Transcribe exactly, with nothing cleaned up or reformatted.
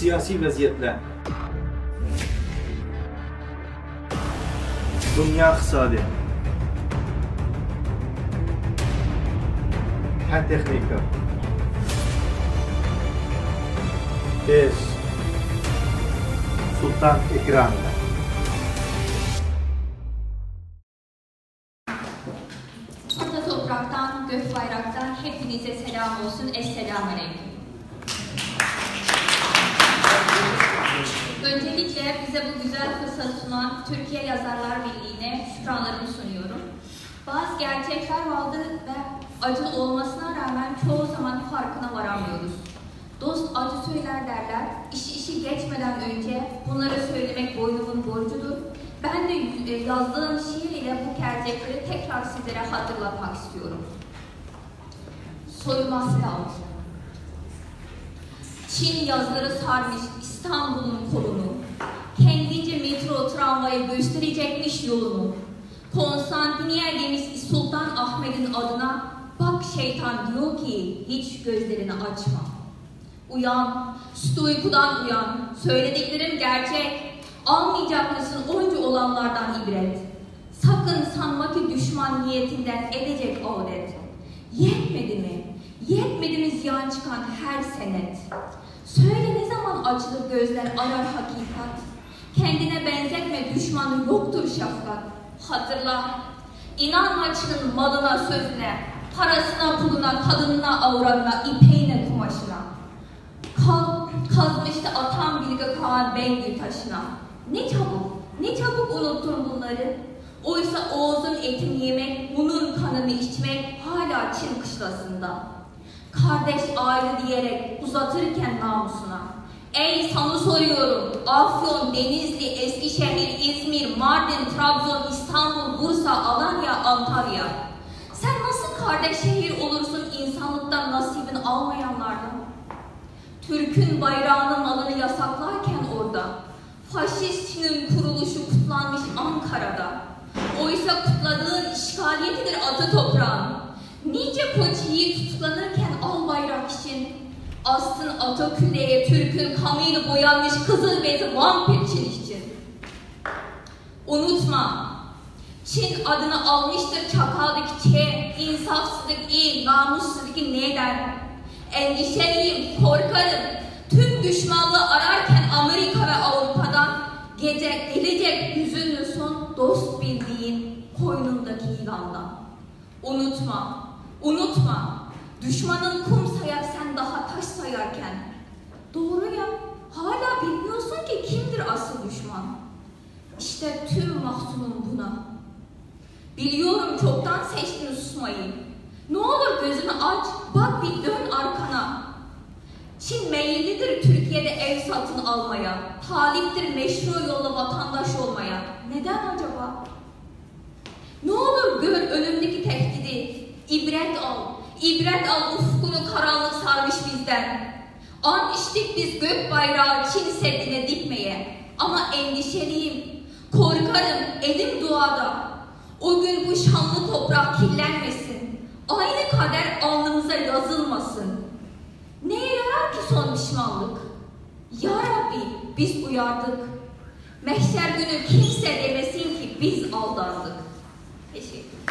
سىياسىي ۋەزىيەتلەر. دۇنيا ئىقتىسادى. پەن تېخنىكا. بىز سۇلتان ئېكرانىدا. Ata topraktan, gök bayraktan hepinize selam olsun. Esselamu aleyküm. Öncelikle bize bu güzel fırsatı sunan Türkiye Yazarlar Birliği'ne şükranlarımı sunuyorum. Bazı gerçekler vardı ve acılı olmasına rağmen çoğu zaman farkına varamıyoruz. Dost acı söyler derler. İşi işi geçmeden önce bunları söylemek boynumun borcudur. Ben de e, yazdığım şiir ile bu gerçekleri tekrar sizlere hatırlatmak istiyorum. Soyunması lazım. Çin yazları sarmış İstanbul'un kolunu. Kendince metro tramvayı gösterecekmiş yolunu. Konstantiniye demiş Sultan Ahmet'in adına, bak şeytan diyor ki hiç gözlerini açma. Uyan, süt uykudan uyan, söylediklerim gerçek. Almayacak mısın onca olanlardan ibret? Sakın sanma ki düşman niyetinden edecek avret. Yetmedi mi? Yetmedi mi ziyan çıkan her senet? Söyle ne zaman açılır gözler, arar hakikat? Kendine benzetme düşmanı, yoktur şefkat. Hatırla, inanma Çin'in malına, sözüne, parasına, puluna, kadınına, avradına, ipeğine, kumaşına. Kal, kazmıştı atam Bilge Kağan Bengü taşına. Ne çabuk, ne çabuk unuttun bunları. Oysa Oğuz'un etini yemek, Hun'un kanını içmek hala Çin kışlasında. Kardeş ayrı diyerek uzatırken namusuna. Ey sana soruyorum, Afyon, Denizli, Eskişehir, İzmir, Mardin, Trabzon, İstanbul, Bursa, Alanya, Antalya. Sen nasıl kardeş şehir olursun insanlıktan nasibini almayanlardan? Türk'ün bayrağını, malını yasaklarken orada, faşist Çin'in kuruluşu kutlanmış Ankara'da. Oysa kutladığın işgaliyetidir ata toprağın. Nice koç yiğit tutuklanırken al bayrak için, astın ata külleye Türk'ün kanıyla boyanmış kızıl bezi vampir Çin için. Unutma, Çin adını almıştır çakaldaki Ç, insafsızlık, namussuzluk N'den. Endişeliyim, korkarım. Tüm düşmanlığı ararken Amerika ve Avrupa'da gece gelecek hüzünlü son dost bildiğin koynundaki yılandan. Unutma, unutma. Düşmanın kum sayar sen daha taş sayarken. Doğru ya, hala bilmiyorsun ki kimdir asıl düşman. İşte tüm mahzunum buna. Biliyorum çoktan seçtin susmayı. Ne olur gözünü aç, bak bir dön arkana. Çin meyillidir Türkiye'de ev satın almaya, taliptir meşru yolla vatandaş olmaya. Neden acaba? Ne olur gör önümdeki tehdidi, ibret al, ibret al ufkunu karanlık sarmış bizden. Ant içtik biz gök bayrağı Çin Seddi'ne dikmeye. Ama endişeliyim, korkarım elim duada. O gün bu şanlı toprak kirlenmesin, aynı kader alnımıza yazılmasın. Neye yarar ki son pişmanlık? Ya Rabbi, biz uyardık. Mahşer günü kimse demesin ki biz aldandık. Teşekkür ederim.